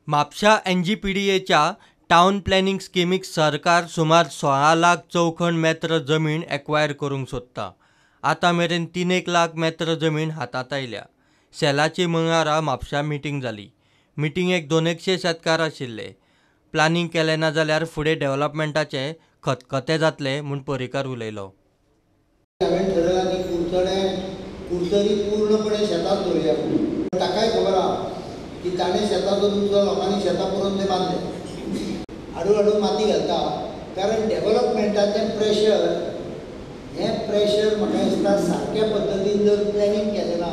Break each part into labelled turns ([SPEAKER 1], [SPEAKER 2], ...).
[SPEAKER 1] म्हापशा एनजीपीडीएच्या town planning स्किमीक सरकार सुमार 16 लाख चौखण मेत्र जमीन एक्वायर करूंक सोदता. आतां मेरेन 3 लाख मेत्र जमीन हातांत आयल्या. सेलाची मंगळारा म्हापशा मिटींग जाली. मिटिंगेक 200 शेतकार आशिल्ले. प्लानिंग केलें ना जाल्यार फुडें डेव्हलपमेंटाचे खतखते जातले म्हूण पर्रीकार उलयलो.
[SPEAKER 2] हांवें ठरयलां की कुडतरी पूर्णपणे शेतांत दवरुया. ताकाय खबर आहा की ताणें शेतां दवरून सुद्दां लोकांनी शेतां पुरोवन ते बांदले. हाडू हाडू माती घालता, कारण डेव्हलपमेंटाचें प्रेशर, हें प्रेशर म्हाका दिसता सारक्या पद्दतीन जर प्लॅनिंग केलें ना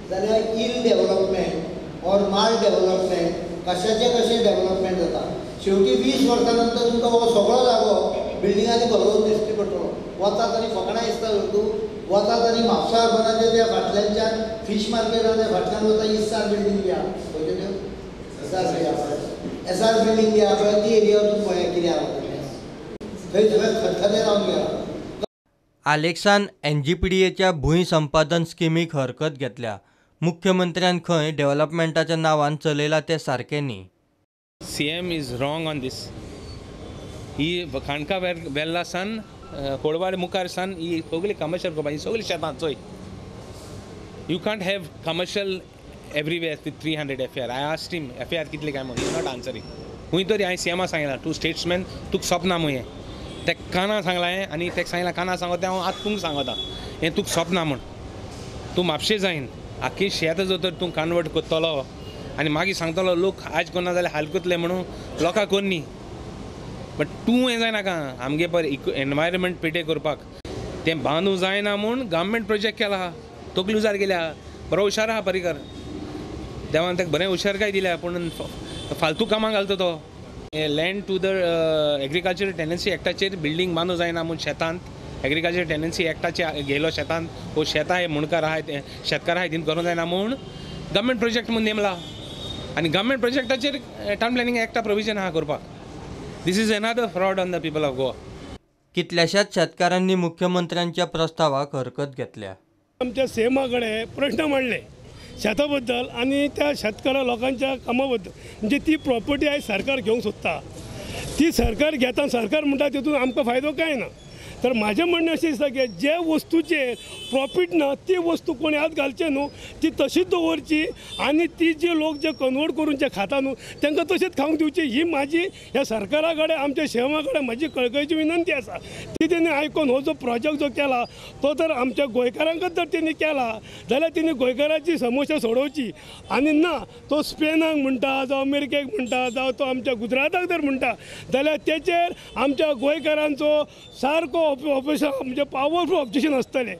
[SPEAKER 2] जाल्यार ill development or mal development, कशाचें कशें डेव्हलपमेंट जाता. शेवटी 20 वर्सां नंतर तुमकां हो सगळो जागो बिल्डिंगांनी भरोवन दिश्टी पडटलो. वतात आनी फकणां दिसता तूं वतात आनी म्हापसा अर्बनाच्या त्या फाटल्यानच्यान फीश मार्केटाच्या फाटल्यान वता इस्सार बिल्डींग बी आहा, खंयच्यो त्यो एसआर बी आहा, एसआर बिल्डींग बी आहा पळय, ती एरिया वचून पळय कितें आहा थंय सगळें खतखतें जावन गेलां.
[SPEAKER 1] आलेक्सान एनजीपीडीएच्या भूंय संपादन स्किमीक हरकत घेतल्या. मुख्यमंत्र्यान खंय डेव्हलपमेंटाच्या नांवान चलयला तें सारकें न्ही.
[SPEAKER 3] CM is wrong on this. ही खाणका वेल्ला सान कोळवाड मुखार सान ही सगळी कमर्शियल करपा, ही सगळी शेतां चोय. You can't have commercial everywhere with 300 FAR. I asked him FAR कितले काय म्हणून, is not answering. खूंय तरी हांवें सीएमा सांगलां, तूं स्टेट्समॅन, तुका सोंपना म्हूण हें. तेका काना सांगलां हें आनी तेका सांगलां काना सांगता हांव आतां तुमकां सांगता हें तुका सोंपना म्हूण. तूं म्हापशे जायन आख्खी शेत जर तर तूं कन्वर्ट करतलो आनी मागीर सांगतलो लोक आज कोन्ना जाल्यार हाल करतले म्हणून लोकांक कोन्नी. बट तूं हें जायनाका आमगे पर एनवायरमेंट पेटे करपाक तें बांदूं जायना म्हूण गव्हर्मेंट प्रोजेक्ट केला आहा, तकली उजार गेल्या. बरो हुशार आहा पर्रीकर, देवान ताका बरें हुशारकाय दिल्या, पूण फालतू कामां घालता तो. Land to the agriculture tenancy एक्टाचेर building बांदूं जायना म्हूण शेतांत एग्रीकल्चर टेनन्सी एक्टाचे घेयलो शेतांत, हो शेतां हे मुंडकार आहाय शेतकार आहाय तिन करूंक जायना म्हूण गव्हर्मेंट प्रोजेक्ट म्हूण नेमला आनी गव्हर्मेंट प्रोजेक्टाचेर टावन प्लॅनिंग एक्टा प्रोविजन आहा करपाक. This is another fraud on the people of Goa.
[SPEAKER 1] कितल्याशाच शेतकारांनी मुख्यमंत्र्यांच्या प्रस्तावाक हरकत घेतल्या.
[SPEAKER 4] आमच्या सीएमा कडेन प्रश्न मांडले शेता बद्दल आनी त्या शेतकारा लोकांच्या कामा बद्दल, म्हणजे ती प्रॉपर्टी आयज सरकार घेवंक सोदता, ती सरकार घेता, सरकार म्हणटा तितून आमकां फायदो कांय ना. तर म्हाजें म्हणणें अशें दिसता की जे वस्तूचेर प्रॉफीट ना ती वस्तू कोणी हात घालचें न्हू, ती तशीच दवरची आनी ती जे लोक जे कन्वर्ट करून जे खाता न्हू तांकां तशेंच खावंक दिवची. ही म्हाजी ह्या सरकारा कडेन आमच्या सीएमा कडेन म्हाजी कळकळीची विनंती आसा. ती तेणी आयकून हो जो प्रोजेक्ट जो केला तो तर आमच्या गोंयकारांकच जर तेणी केला जाल्यार तेणी गोंयकाराची समस्या सोडोवची आनी ना तो स्पेनाक म्हणटा जावं अमेरिकेक म्हणटा जावं तो आमच्या गुजराताक जर म्हणटा जाल्यार तेचेर आमच्या गोंयकारांचो सारको ऑपरेशन म्हणजे पावरफूल ऑब्जेक्शन आसतलें.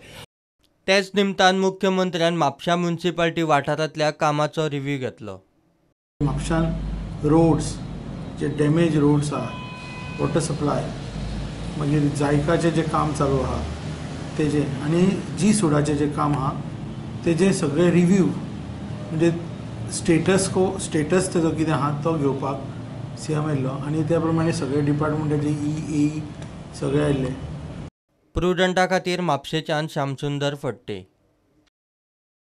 [SPEAKER 1] तेच निमतान मुख्यमंत्र्यान म्हापशा म्युनिसिपालिटी वाठारांतल्या कामाचो रिव्ह्यू घेतलो.
[SPEAKER 5] म्हापशान रोड्स जे डॅमेज रोड्स आहा, वॉटर सप्लाय, मागीर जायकाचें जें काम चालू आहा तेजें आनी जी सुडाचें जें काम आहा तेजें सगळें रिव्ह्यू म्हणजे स्टेटस को स्टेटस तेजो कितें आहा तो घेवपाक सीएम आयिल्लो आनी त्या प्रमाणे सगळे डिपार्टमेंटाचे ई सगळे आयिल्ले.
[SPEAKER 1] प्रुडंटा खातीर म्हापशेच्यान श्यामसुंदर फडते.